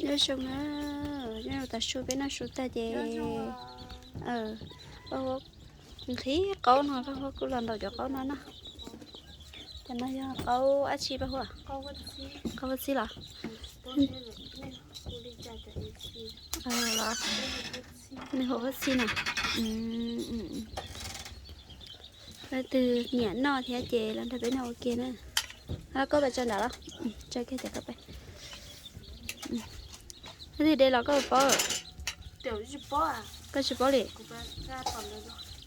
Nyob zoo na, nyob zoo tas su, peb noj su tag ces, Paj Huab nqhis qaub no, Paj Huab kuj los ntaus cov qaub no na. Cov no yog qaub dab tsi Paj Huab? Qaub huab txhib los? Los, nej hu huab txhib na. Leej twg nyiam noj thiab ces los nrog peb noj ua ke na. Koj pais tso nram los, tso kiag ces koj pais. Leej twg de los koj paub? Koj tsis paub li.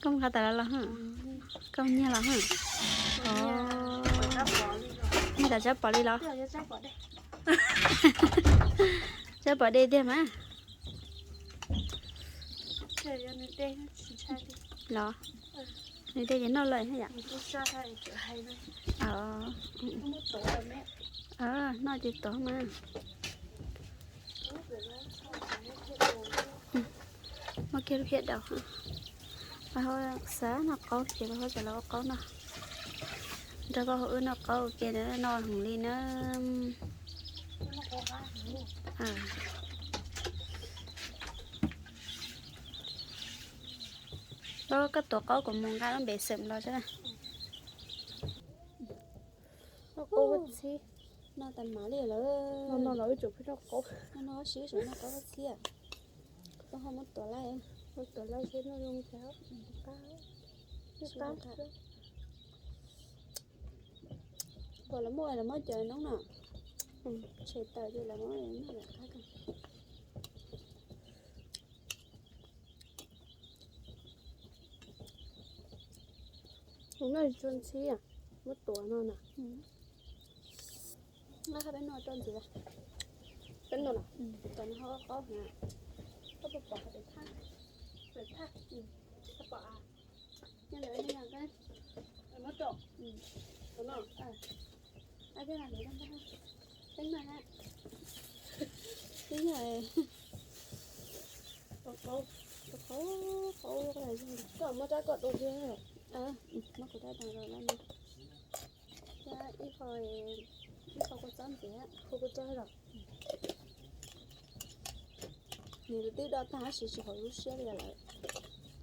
Koj mus qhov tas los los, koj nyiag los. Nyiag tas tsab pom li los? Tsab pom de tiag mas. Los, nws de ces noj lawm yom. Noj ces tuav mas. Muab kiag lub phiab daus. Paj Huab xav noj qaub ces Paj Huab coj los ua qaub noj. Nrog Paj Huab wb noj qaub ua ke na, noj heev li na. Koj tuav qaub kuv mus nqa lub npe xeem los xwb na. Noj qaub huab txhib. Noj tas mam li lawm. No no los wb tsum pheej noj qaub. No no sib sum noj qaub huab txhib. Koj ho muab tuav laij. Muab tuav laij seb noj zoo cas. Qab, qab. Pom lawv muaj, lawv muab cov noob no tshem tawm ces lawv muab noj lawm qab kawg. Noj tsis tshua ntxhib, muab tuav no na. Noj hab peb noj rau ntxiv. Peb noj na. Cov no ho qaub na. Koj puas pom qhov pem thaj? Pem thaj. Koj pom a? Nyob ntawd, nyob ntawd. Muab rau. Teeb no na. Teeb no na. Teeb no. Qaub, qaub, qaub. Koj muab rab kom dua thiab. Muab kuv rab rau los no. Ib qho, ib qho kua txob ntxiv, kua txob los. Nws twb do tag tab sis tsis haum lub siab li lawm. Rov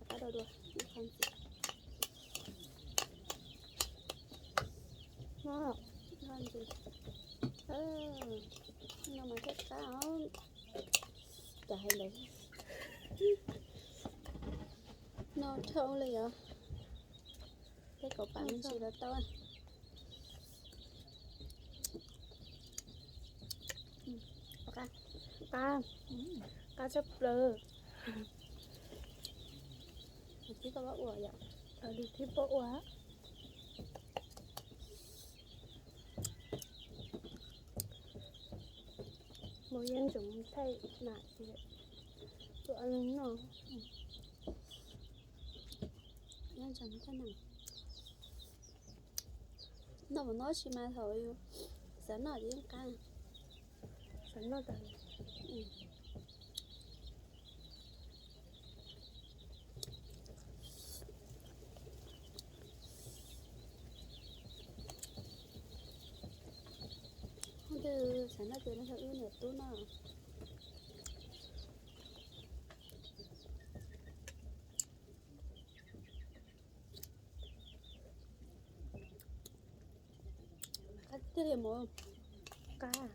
qab do dua ib qho ntxiv. Ib qho ntxiv. No mas thiaj qab os. Cas hais ntawd. No dhau li os. Peb kaum pam me ntsis los tau. Qab, qab, qab tshaj plaws. Tus tib koj pab ua yom? Tus tib pab ua. Mus yeej tseem thaij nam ces ua li no. Yeej tseem thaij nam. Noj mus noj tsis mas thaum yus xav noj ces yeej qab. Xav noj tas. Hnub twg xav noj ces los nrog wb niam tub noj. Qab tiag li mog. Qab.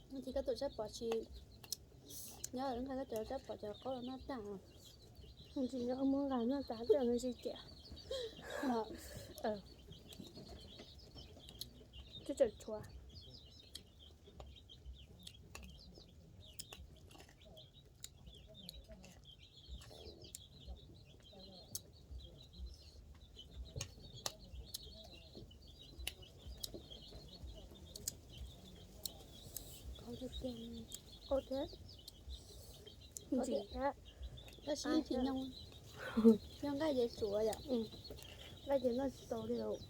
Hnub tsis koj tus tsab pom tsis nyob, nqa koj cov tsab pom cov qaub los noj tag. Hnub tsis nyob muab nqa noj tas, twb me ntsis tiam. Twb tseem tshuav. Qaub thiab, ntxim thiab. Tab sis tsis nyoog, yog nqaij ces tsuav yom. Nqaij ces noj tsis tau li os.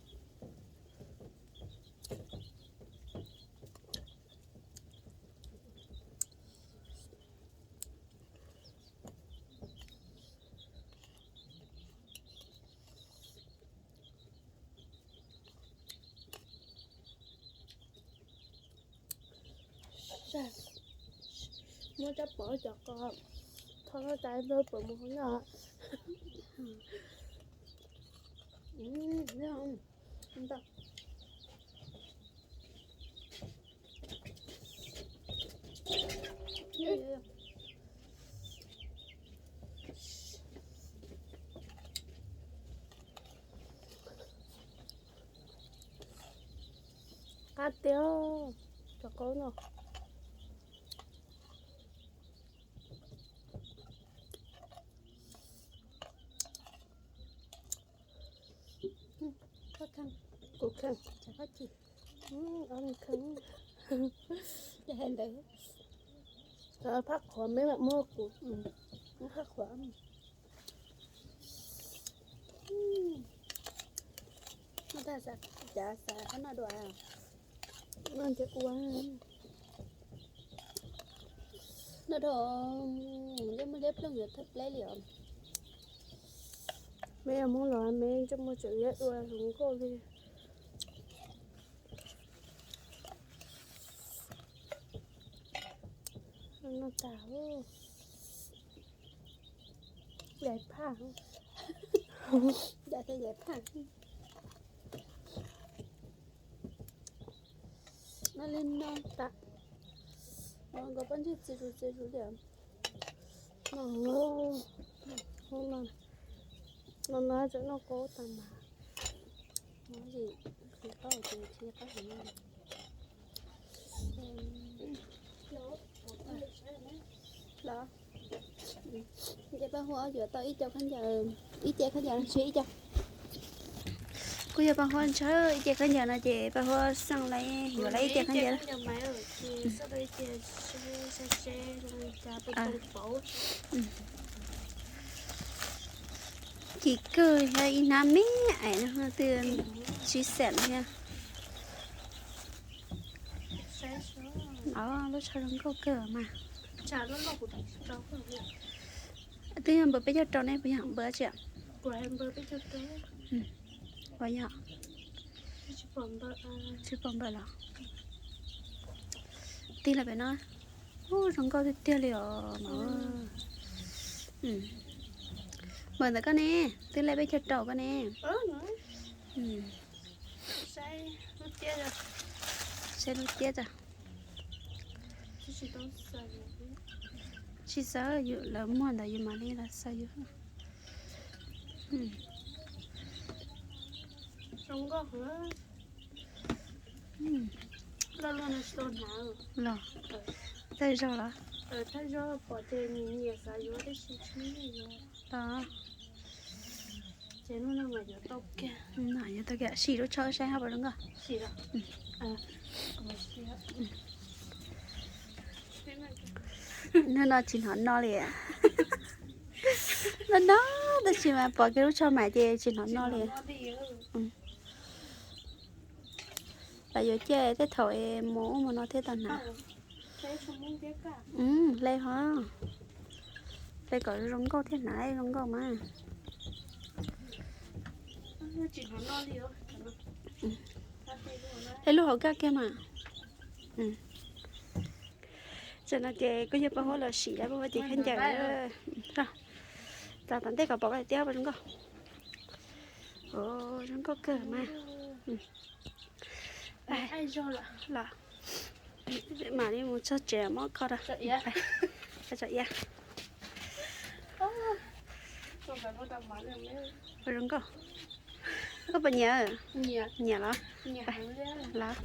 Muab rab pov cov qos tho tas npawg puas mus hauv noj. Qab tiag, cov qaub no. Kuv kheej, kuv kheej. Phab qhuav me mam muab kuv, phab qhuav. Muab tag xav, cav xav qab noj dua. Noj ces ua. Noj dhau, ntsej muag liab ploog yuav thawj pleb li os. Me Hmoob los me ntsej muag tseem liab dua zoo nkauj li. Noj tas, yaim phaj, yaim phaj. Noj li no tas, nkaus pob ntseg txias zus txias zus li. No, no, no tseem noj qaub tas mas. Ces pab Huab yuav tau ib co khaub ncaws, ib ce khaub ncaws ntshe ib co. Kuj yog pab Huab ntshaw ib ce khaub ncaws no ces pab Huab xeej lawm, yuav lawm ib ce khaub ncaws. Kim kawg yog ib hnab me ais no twb tsis xam thiab. Lub tsho zoo nkauj kawg mas. Twb yog npawg peb caug rau ne, puas yog npawg tsi? Puas yog? Tsis pom npawg los. Tig lawm pem no. Ub, zoo nkauj tiag tiag li os mas. Npawg ntawm koj ne, twb lej peb caug rau koj ne. Saib lub tiab tso. Tsis xav yus lawv muag ntawd yus mam li los xav yus. Los, thawj zaug los? Los, yuav tau kiag, sim lub tsho saib ho puas zoo nkauj. Hnub no tsis hnov no li. No no, tab sis mas pom kiag lub tsho mas ces tsis hnov no li. Los yuav ciaj tej thaum es mus ub mus no thiaj tau hnav. Hle ho, hle kom zoo nkauj thiaj hnav zoo nkauj mas. Hle lub hauv kaj kiag mas. Tam no ces kuj yog pab Huab los sim lawm, pab Huab ces khaub ncaws. Txav tom ntej kom pom koj tiab puas zoo nkauj. Zoo nkauj kawg mas. Los, mam li mus txog tsev muab kho rau. Tso iab. Puas zoo nkauj? Koj puas nyiam? Nyiam los? Los.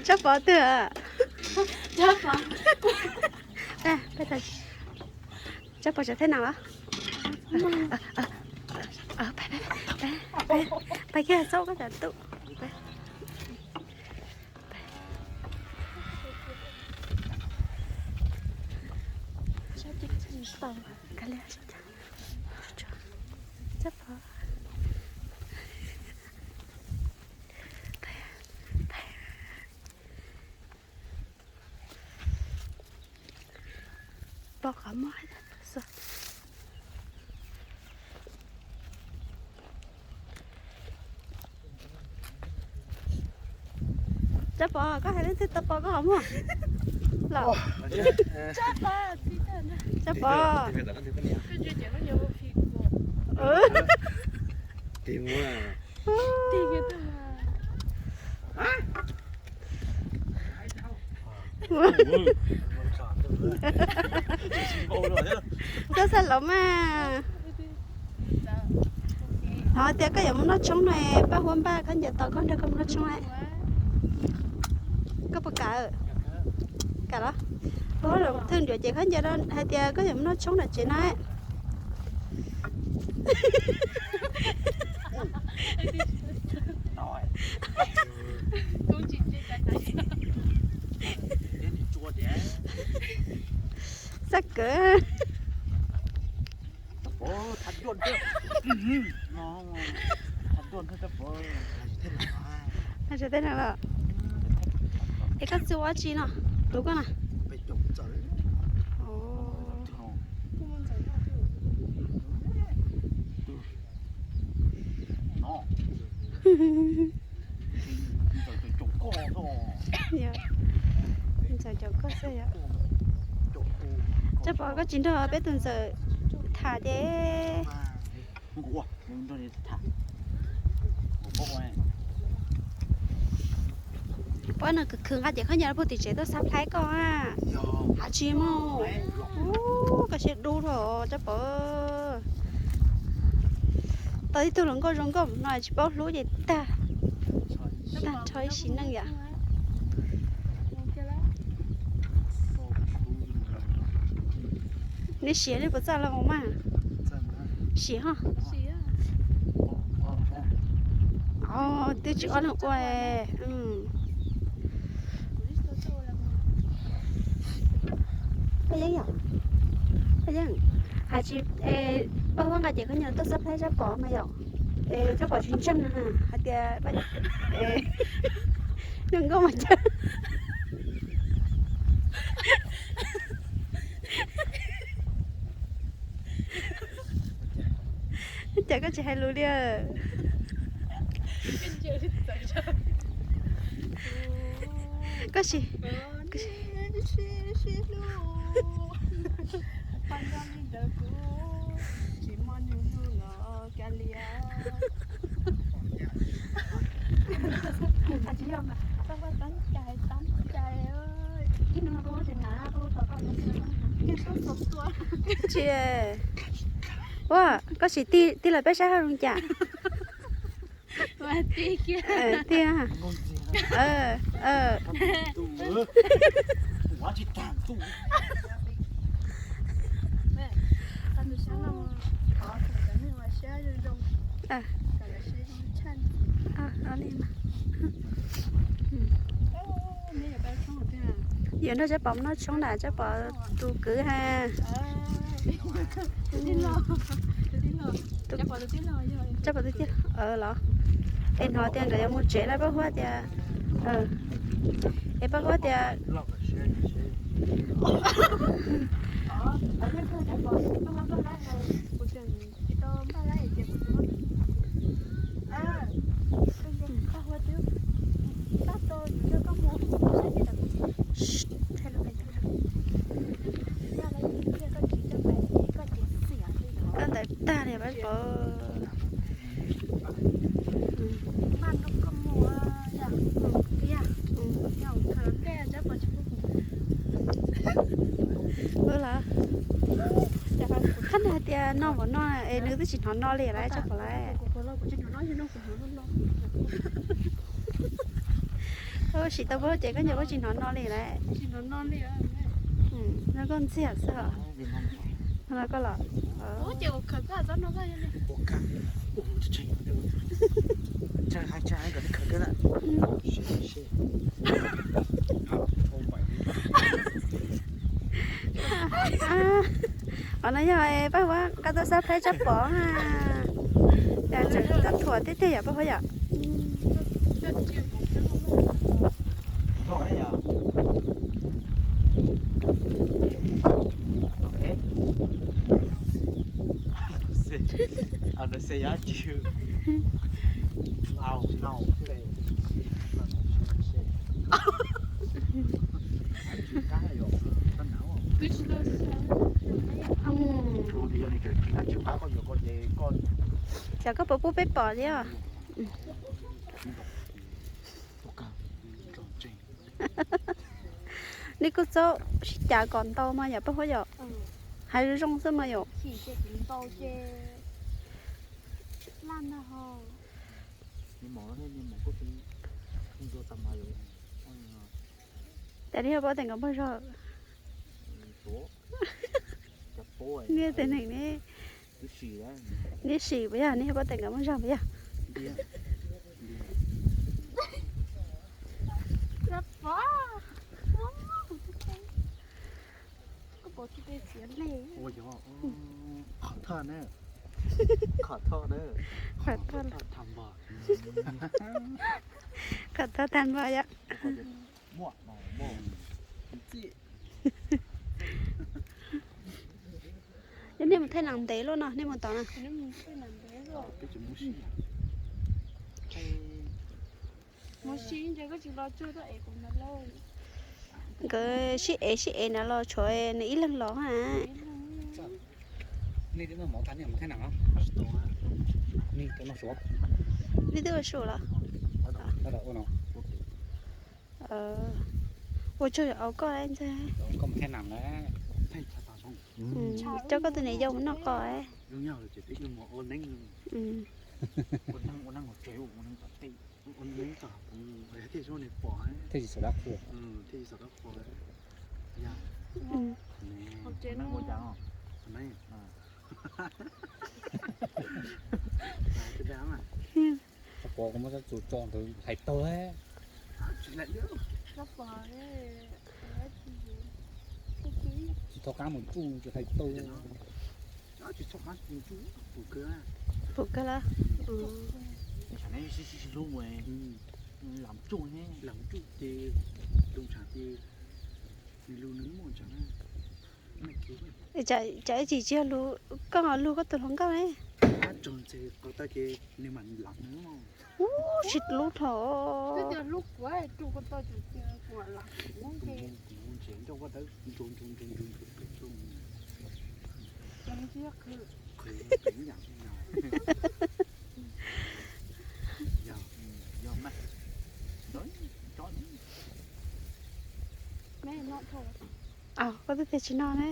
Tsab Pov twg? Tsab Pov tseem thej nas los? Pais kiag xauj koj cov tub. Tsab Pov. Pom qhov muag xwb. Tsab Pov, koj hais leej twg tau pov koj qhov muag los? Tsab Pov. Koj xav los mas. Ho tias koj yuav mus noj tshoob no, Paj Huab npaj khaub ncaws tos koj nrog koj mus noj tshoob lawm. Koj puas kam? Kam los? Paj Huab los thwj ncuav ces khaub ncaws no hais tias koj yuav mus noj tshoob nram tsev no. Xab kawg. Tsis tej no los? Es koj txia ua dab tsi no? Tus koj na? Ntxawm caum koj xwb yom. Tsab Pov, koj tsis nrog peb tus ntxawm tham ces. Pov, no khwv khwv nqa cev khaub ncaws puag tim tsev tuaj subscribe koj a. Hais tsis mus. Koj siab dub dhau Tsab Pov. Tau ib tug hluas nkauj zoo nkauj no tsis paub hlub ces tag, tag nrho ib sim neej yom. Neb siav neb puas txawj los mas? Siav ho. Twb tsis ob leeg ua. Paj Yeeb yom, Paj Yeeb, hais tsis, Paj Huab nqa cev khaub ncaws tuaj subscribe Tsab Pov mas yom. Tsab Pov tsis ntseeg hais tias zoo nkauj mas cas. Cas koj tsis hais lus li? Koj sis. Tsis, ua, koj sim tig tig los peb saib haj zoo cas. Tiag. Yuav nrog Tsab Pov noj tshoob na, Tsab Pov tus kwv ha. Tsab Pov tus tij los? Es hnov tias nkawd yuav mus tsev na, Paj Huab tias, es Paj Huab tias, koj ntawd tag li Paj Pov. Ua los, qhab nag hais tias no npaum no es nws twb tsis hnov no li lawm, Tsab Pov lawm. Sim tau pab ces koj ncaws ua tsis hnov no li lawm. No koj ntxiag xwb os. No koj los. Qhov no yog Paj Huab nqa tuaj subscribe Tsab Pov ha. Tseem tau thuam tiag tiag yom Paj Huab yom. Cas koj puas pub peb pom li os? Nej kuj txhob sib cav kom ntau mas yom Paj Huab yom. Hais zoo zoo xwb mas yom. Cas nej ho paub tias nkawd muaj zog? Nej tes neeg ne. Nej sim puas yog nej ho paub tias nkawd muaj zog puas yog? Qhov thoj na. Qhov thoj na. Qhov thoj tag npaum yom. Yog nej mus thaij nas ntev luaj no, nej mus tod na. Nkawd sib ev sib ev na los tshuav nws ib leeg los ha. Nej twb ua su los? Ua tsaug au koj ntag. Coj koj tus niam yau mus noj qos. Thiaj tsis xav dab qhuas. Ua pov kuv muab sab txus tso ntawd hais tau. Tsis txhob qab mus tsuj tsis hais tau. Pum kawg lawm. Lam tsuj, lam tsuj ces lus ntshav ces nws lus nws muaj ntshav. Cas ib chim tsis yog lus, koj lus koj tus hluas nkauj ne. Tso ntxeg qhov tag ces nws mam lam nws. Ub, tsis lub dhau. Koj twb tias tsis no ne.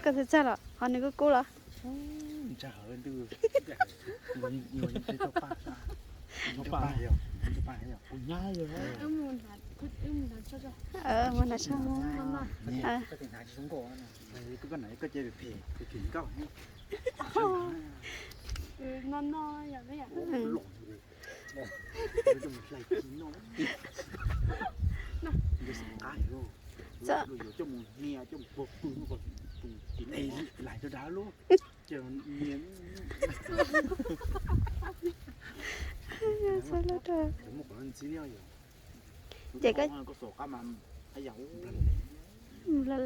Koj twb txog los ho nws kuj kub los? Mus hnav tshaj. Ces koj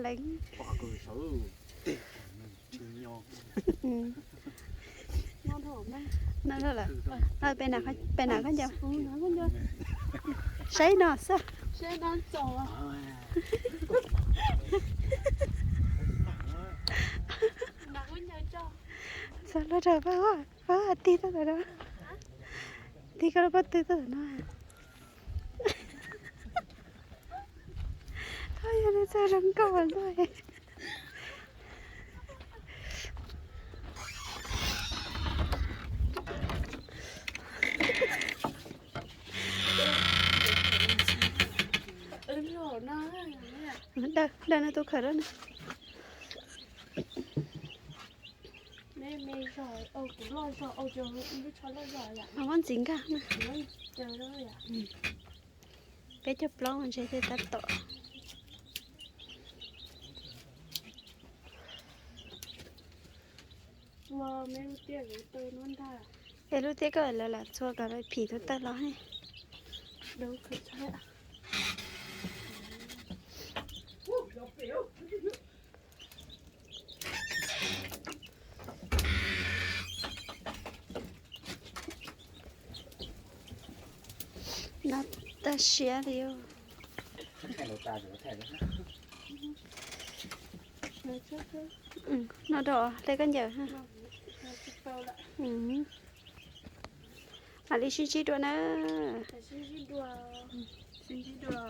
lees. Pem na koj nco, saib no xwb. Txog lub rau pab, pab tig tuaj tom no, tig koj lub pob tw tuaj tom no. Yog li txog zoo nkauj luaj. Daws, daws nws tus khaws rau na. Muab ntxiv nkag na. Peb caug plaub ntshe thiaj tab tom. Es lub tiab koj lawv lam txhua kom lawv phim tus taw los ne. Lawv khwv tshaj. No tag siab li. No rau hle koj ncaws. Mam li sib ntsib dua na. Sib ntsib dua.